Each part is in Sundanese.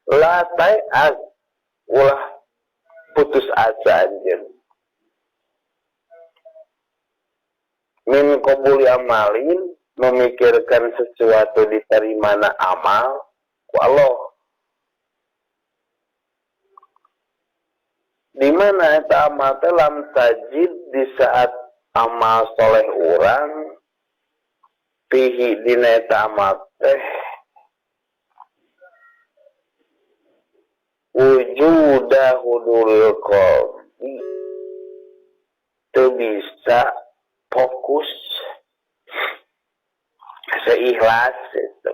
La tai'as ulah putus asa anjeun. Min qabuli amalin memikirkan sesuatu diterimana amal ku Allah. Di mana eta amal teh lam tajid di saat amal soleh urang fihi dina eta amal teh wujuda huduril qalbi teu bisa fokus seikhlas itu.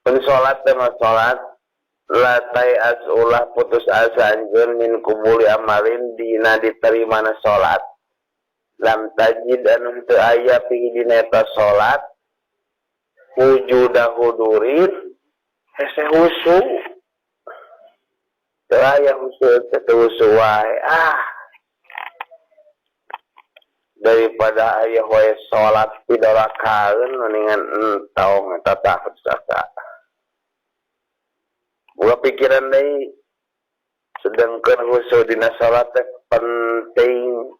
Pun salat teh mah salat la tai'as ulah putus asa anjeun min kubuli amalin dina diterimana salat. Lam tajid anu teu aya fihi dina eta salat wujuda hudurin hese husu. Teu aya husu teh teu husu wae. Ah. Daripada aya wae salat pidorakaeun mendingan entong eta tah putus asa. Boga pikiran deui sedengkeun husu dina salat teh penting.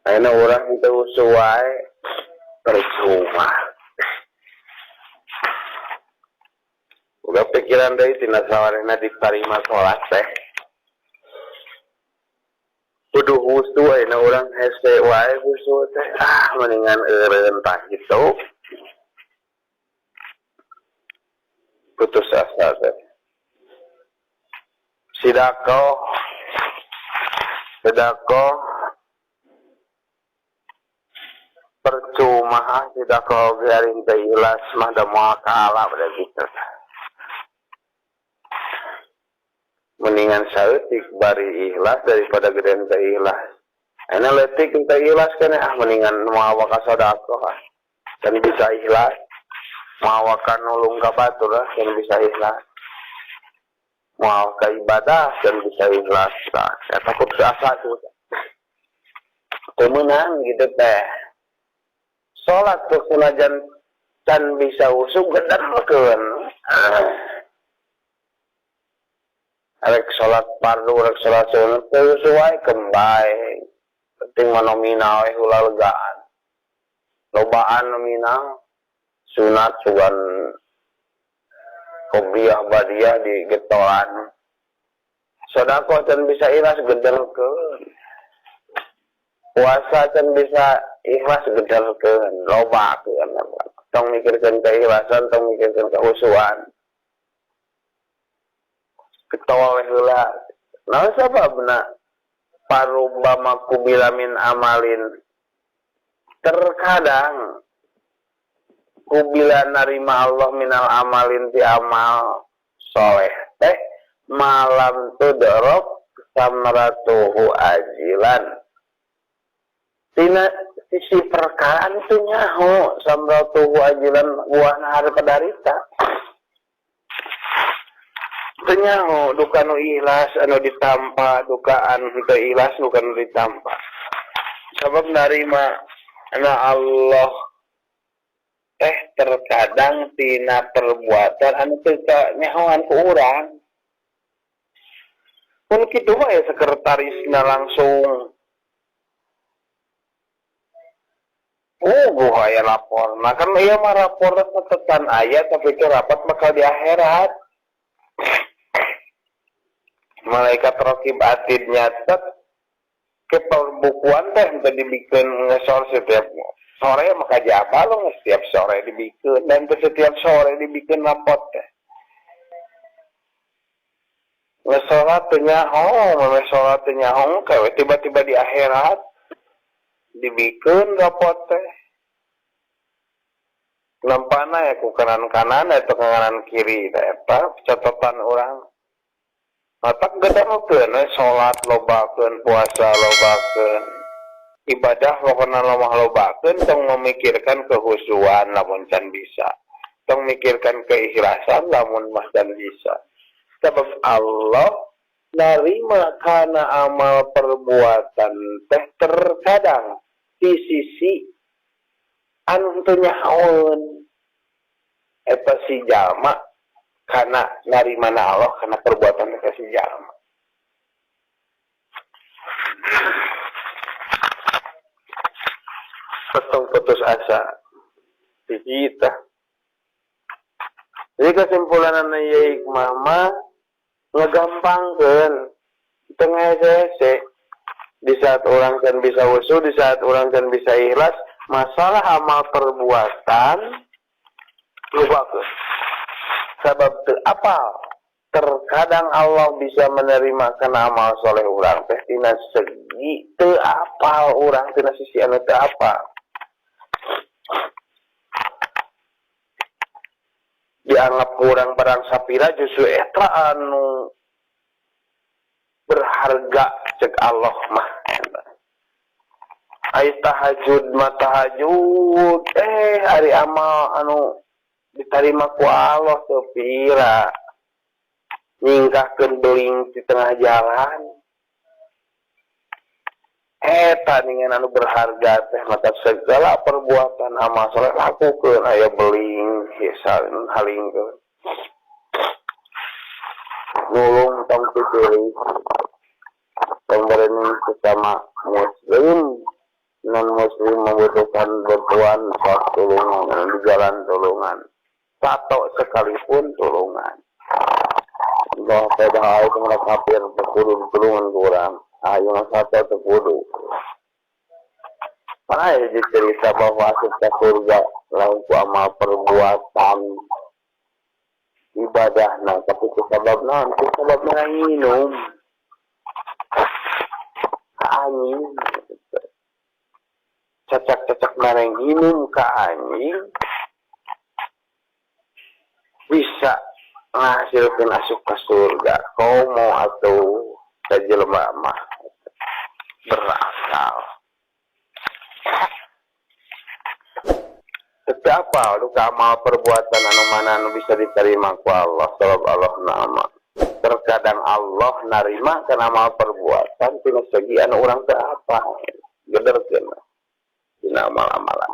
Ayeuna urang teu husu wae percuma. Boga pikiran deui tina sawarehna ditarima salat teh. Kudu husu ayeuna urang hese wae husu teh. Ah mendingan eureun tah kitu. Putus asa teh. Sedekah sedekah percuma ah sedekah oge ari teu ikhlas mah da moal kaala pada kitu. Mendingan saeutik bari ikhlas daripada gede teu ikhlas. Ayeuna leutik teu ikhlas keneh ah mendingan moal waka sedekah ah. Can bisa ikhlas. Moal waka nulung ka batur ah can bisa ikhlas. Moal ka ibadah can bisa ikhlas. Tah eta putus asa tuh. Teu meunang gitu teh. Salat tuh sanajan can bisa usuk gederkeun. Rek salat fardu rek salat sunat teu usuk wae kembay. Penting mah nominal we ulah legaan. Lobaan nominal sunat sugan qobliyah badiah di getolan. Sedekah can bisa ikhlas gederkeun. Puasa can bisa ikhlas gederkeun, lobakeun. Tong mikirkeun keikhlasan, tong mikirkeun kehusuan. Ketol we heula. Naon sababna? Parubama kubila min amalin. Terkadang kubila narima Allah minal amalin ti amal soleh teh malam tudrok samratuhu ajilan. Tina sisi perkara teu nyaho samratuhu ajilan buahna hareup darita. Teu nyaho duka nu ikhlas anu ditampa duka anu teu ikhlas duka nu ditampa. Sabab narima na Allah teh terkadang tina perbuatan anu teu kanyahoan ku urang. Pun kitu mah ya sekretarisna langsung puguh aya laporna kan ieu mah raporna tetetan aya tapi ke rapat bakal di akhirat. Malaikat raqib atid nyatet ke perbukuan teh teu dibikeun ngesor setiap sore maka jaba lo setiap sore dibikeun dan teu setiap sore dibikeun rapot teh. Ngesolat teu nyaho, memeh salat teu nyaho kawe tiba-tiba di akhirat dibikeun rapot teh. Nampana ya ku kanan-kanan atau kanan kiri teh eta catatan urang. Matak gedakeun we salat lobakeun, puasa lobakeun, ibadah pokona lomah lobakeun tong memikirkan kehusuan lamun can bisa. Tong mikirkan keikhlasan lamun mah can bisa. Sebab Allah narima kana amal perbuatan teh terkadang di sisi anu teu nyahoeun. Eta si jalma karena narimana Allah karena perbuatan eta si jalma. Petong putus asa di kita. Jadi kesimpulan ieu hikmah mah ngegampangkeun tengah hese di saat orang kan bisa usul, di saat orang kan bisa ikhlas, masalah amal perbuatan lupakeun. Sabab teu apal terkadang Allah bisa menerima kana amal soleh urang teh tina segi teu apal urang tina sisi anu teu apal. Dianggap kurang barang sapira justru eta anu berharga cek Allah mah. Ai tahajud mah tahajud ari amal anu diterima ku Allah teu pira. Nyingkahkeun beling di tengah jalan. Eta ningan anu berharga teh maka segala perbuatan amal soleh lakukeun aya beling hisan halingkeun. Nulung tong pipilih. Tong berening sesama muslim non muslim membutuhkan bantuan sok tulungan di jalan tulungan. Satu sekalipun tulungan. Allah pada itu mereka kafir berkurung tulungan kurang. Ayo satu terkudu. Mana ya cerita bahwa asup ke surga lain ku amal perbuatan ibadah nah tapi sebab naon sebab minum ka anjing cacak-cacak mareng minum ka anjing bisa ngahasilkeun asup ke surga komo atau sajelema mah berakal. Tapi apa lu amal perbuatan anu mana anu bisa diterima ku Allah sebab Allah nama. Terkadang Allah narima kana amal perbuatan tina segi anu urang teu apa. Gederkeun dina amal-amalan.